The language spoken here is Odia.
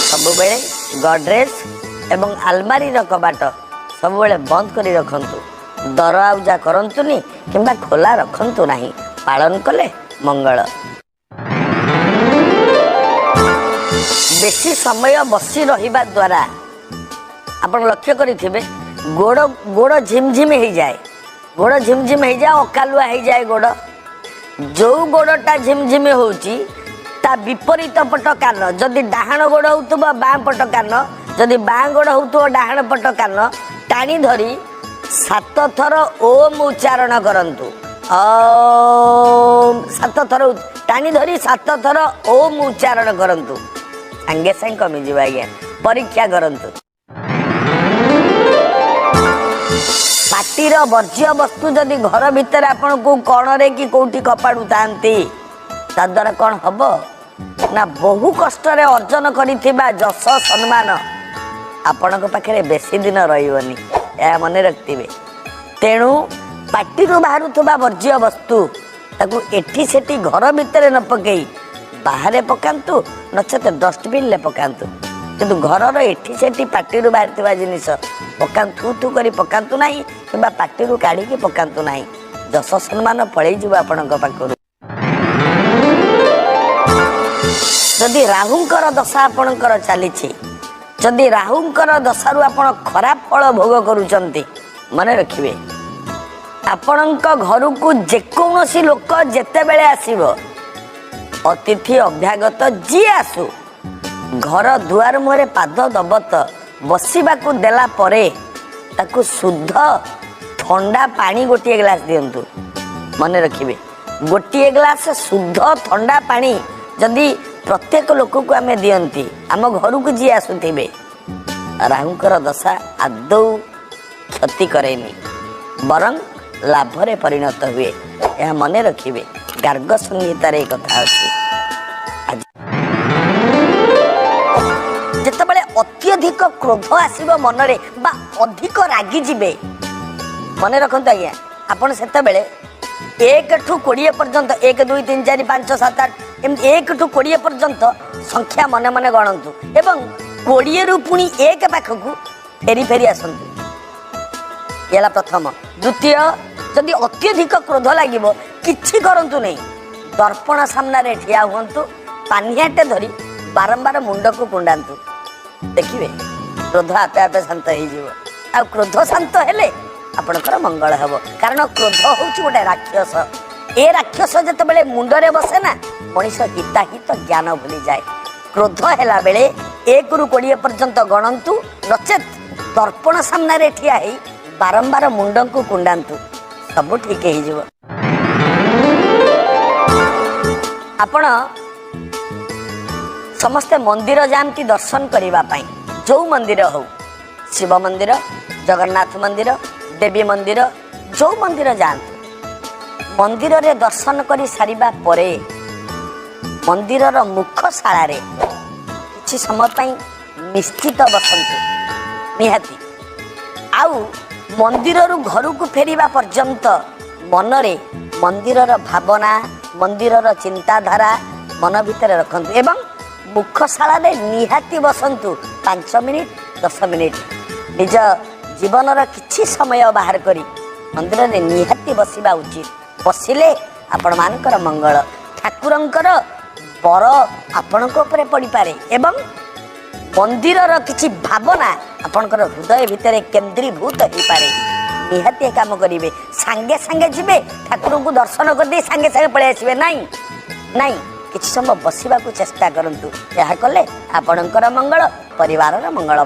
ସବୁବେଳେ ଗଡରେଜ ଏବଂ ଆଲମାରିର କବାଟ ସବୁବେଳେ ବନ୍ଦ କରି ରଖନ୍ତୁ, ଦର ଆଉଜା କରନ୍ତୁନି କିମ୍ବା ଖୋଲା ରଖନ୍ତୁ ନାହିଁ। ପାଳନ କଲେ ମଙ୍ଗଳ। ବେଶୀ ସମୟ ବସି ରହିବା ଦ୍ୱାରା ଆପଣ ଲକ୍ଷ୍ୟ କରିଥିବେ, ଗୋଡ଼ ଝିମଝିମ ହେଇଯାଏ, ଗୋଡ଼ ଝିମଝିମ ହେଇଯାଏ, ଅକାଲୁଆ ହେଇଯାଏ ଗୋଡ଼। ଯେଉଁ ଗୋଡ଼ଟା ଝିମଝିମ ହେଉଛି ତା ବିପରୀତ ପଟ କାନ, ଯଦି ଡାହାଣ ଗୋଡ଼ ହେଉଥିବ ବାଁ ପଟ କାନ, ଯଦି ବାଁ ଗୋଡ଼ ହେଉଥିବ ଡାହାଣ ପଟ କାନ ଟାଣି ଧରି 7 ଥର ଓମ୍ ଉଚ୍ଚାରଣ କରନ୍ତୁ। ଓମ୍ 7 ଥର ଟାଣି ଧରି 7 ଥର ଓମ୍ ଉଚ୍ଚାରଣ କରନ୍ତୁ, ସାଙ୍ଗେ ସାଙ୍ଗେ କମିଯିବ ଆଜ୍ଞା। ପରୀକ୍ଷା କରନ୍ତୁ। ପାଟିର ବର୍ଜ୍ୟ ବସ୍ତୁ ଯଦି ଘର ଭିତରେ ଆପଣ କୋଉ କଣରେ କି କୋଉଠି କପାଡୁଥାନ୍ତି, ତାଦ୍ୱାରା କ'ଣ ହବ ନା, ବହୁ କଷ୍ଟରେ ଅର୍ଜନ କରିଥିବା ଯଶ ସମ୍ମାନ ଆପଣଙ୍କ ପାଖରେ ବେଶୀ ଦିନ ରହିବନି, ଏହା ମନେ ରଖିଥିବେ। ତେଣୁ ପାଟିରୁ ବାହାରୁଥିବା ବର୍ଜ୍ୟ ବସ୍ତୁ ତାକୁ ଏଠି ସେଠି ଘର ଭିତରେ ନ ପକେଇ ବାହାରେ ପକାନ୍ତୁ, ନଚେତ ଡଷ୍ଟବିନରେ ପକାନ୍ତୁ। କିନ୍ତୁ ଘରର ଏଠି ସେଠି ପାଟିରୁ ବାହାରିଥିବା ଜିନିଷ ପକାନ୍ତୁ, ଥୁ ଥୁ କରି ପକାନ୍ତୁ ନାହିଁ କିମ୍ବା ପାଟିରୁ କାଢ଼ିକି ପକାନ୍ତୁ ନାହିଁ, ଯଶ ସମ୍ମାନ ପଳେଇଯିବ ଆପଣଙ୍କ ପାଖରୁ। ଯଦି ରାହୁଙ୍କର ଦଶା ଆପଣଙ୍କର ଚାଲିଛି, ଯଦି ରାହୁଙ୍କର ଦଶାରୁ ଆପଣ ଖରାପ ଫଳ ଭୋଗ କରୁଛନ୍ତି, ମନେ ରଖିବେ ଆପଣଙ୍କ ଘରକୁ ଯେକୌଣସି ଲୋକ ଯେତେବେଳେ ଆସିବ, ଅତିଥି ଅଭ୍ୟାଗତ ଯିଏ ଆସୁ, ଘର ଦୁଆର ମୁହଁରେ ପାଦ ଦବ ତ ବସିବାକୁ ଦେଲା ପରେ ତାକୁ ଶୁଦ୍ଧ ଥଣ୍ଡା ପାଣି ଗୋଟିଏ ଗ୍ଲାସ୍ ଦିଅନ୍ତୁ। ମନେ ରଖିବେ, ଗୋଟିଏ ଗ୍ଲାସ୍ ଶୁଦ୍ଧ ଥଣ୍ଡା ପାଣି ଯଦି ପ୍ରତ୍ୟେକ ଲୋକକୁ ଆମେ ଦିଅନ୍ତି, ଆମ ଘରକୁ ଯିଏ ଆସୁଥିବେ, ରାହୁଙ୍କର ଦଶା ଆଦୌ କ୍ଷତି କରେନି, ବରଂ ଲାଭରେ ପରିଣତ ହୁଏ। ଏହା ମନେ ରଖିବେ, ଗାର୍ଗ ସଂହିତାରେ ଏ କଥା ଅଛି। ଯେତେବେଳେ ଅତ୍ୟଧିକ କ୍ରୋଧ ଆସିବ ମନରେ ବା ଅଧିକ ରାଗିଯିବେ, ମନେ ରଖନ୍ତୁ ଆଜ୍ଞା, ଆପଣ ସେତେବେଳେ 1ଠୁ 20 ପର୍ଯ୍ୟନ୍ତ, 1 2 3 4 5 6 7 8, ଏମିତି 1ଠୁ 20 ପର୍ଯ୍ୟନ୍ତ ସଂଖ୍ୟା ମନେ ମନେ ଗଣନ୍ତୁ ଏବଂ 20ରୁ ପୁଣି 1 ପାଖକୁ ଫେରି ଫେରି ଆସନ୍ତୁ। ଇଏ ହେଲା ପ୍ରଥମ। ଦ୍ୱିତୀୟ, ଯଦି ଅତ୍ୟଧିକ କ୍ରୋଧ ଲାଗିବ କିଛି କରନ୍ତୁ ନାହିଁ, ଦର୍ପଣ ସାମ୍ନାରେ ଠିଆ ହୁଅନ୍ତୁ, ପାନିଆଟେ ଧରି ବାରମ୍ବାର ମୁଣ୍ଡକୁ କୁଣ୍ଡାନ୍ତୁ, ଦେଖିବେ କ୍ରୋଧ ଆପେ ଆପେ ଶାନ୍ତ ହେଇଯିବ। ଆଉ କ୍ରୋଧ ଶାନ୍ତ ହେଲେ ଆପଣଙ୍କର ମଙ୍ଗଳ ହେବ। କାରଣ କ୍ରୋଧ ହେଉଛି ଗୋଟେ ରାକ୍ଷସ। ଏ ରାକ୍ଷସ ଯେତେବେଳେ ମୁଣ୍ଡରେ ବସେ ନା, ମଣିଷ ହିତାହିତ ଜ୍ଞାନ ଭୁଲିଯାଏ। କ୍ରୋଧ ହେଲା ବେଳେ 1ରୁ 20 ପର୍ଯ୍ୟନ୍ତ ଗଣନ୍ତୁ, ନଚେତ୍ ଦର୍ପଣ ସାମ୍ନାରେ ଠିଆ ହେଇ ବାରମ୍ବାର ମୁଣ୍ଡକୁ କୁଣ୍ଡାନ୍ତୁ, ସବୁ ଠିକ୍ ହେଇଯିବ। ଆପଣ ସମସ୍ତେ ମନ୍ଦିର ଯାଆନ୍ତି ଦର୍ଶନ କରିବା ପାଇଁ, ଯେଉଁ ମନ୍ଦିର ହଉ, ଶିବ ମନ୍ଦିର, ଜଗନ୍ନାଥ ମନ୍ଦିର, ଦେବୀ ମନ୍ଦିର, ଯେଉଁ ମନ୍ଦିର ଯାଆନ୍ତୁ, ମନ୍ଦିରରେ ଦର୍ଶନ କରି ସାରିବା ପରେ ମନ୍ଦିରର ମୁଖଶାଳାରେ କିଛି ସମୟ ପାଇଁ ନିଶ୍ଚିତ ବସନ୍ତୁ ନିହାତି। ଆଉ ମନ୍ଦିରରୁ ଘରକୁ ଫେରିବା ପର୍ଯ୍ୟନ୍ତ ମନରେ ମନ୍ଦିରର ଭାବନା, ମନ୍ଦିରର ଚିନ୍ତାଧାରା ମନ ଭିତରେ ରଖନ୍ତୁ ଏବଂ ମୁଖଶାଳାରେ ନିହାତି ବସନ୍ତୁ 5 ମିନିଟ୍ 10 ମିନିଟ୍, ନିଜ ଜୀବନର କିଛି ସମୟ ବାହାର କରି ମନ୍ଦିରରେ ନିହାତି ବସିବା ଉଚିତ। ବସିଲେ ଆପଣମାନଙ୍କର ମଙ୍ଗଳ, ଠାକୁରଙ୍କର ବର ଆପଣଙ୍କ ଉପରେ ପଡ଼ିପାରେ ଏବଂ ମନ୍ଦିରର କିଛି ଭାବନା ଆପଣଙ୍କର ହୃଦୟ ଭିତରେ କେନ୍ଦ୍ରୀଭୂତ ହେଇପାରେ। ନିହାତି ଏ କାମ କରିବେ। ସାଙ୍ଗେ ସାଙ୍ଗେ ଯିବେ, ଠାକୁରଙ୍କୁ ଦର୍ଶନ କରିଦେଇ ସାଙ୍ଗେ ସାଙ୍ଗେ ପଳେଇ ଆସିବେ, ନାଇଁ ନାଇଁ, କିଛି ସମୟ ବସିବାକୁ ଚେଷ୍ଟା କରନ୍ତୁ। ଏହା କଲେ ଆପଣଙ୍କର ମଙ୍ଗଳ, ପରିବାରର ମଙ୍ଗଳ।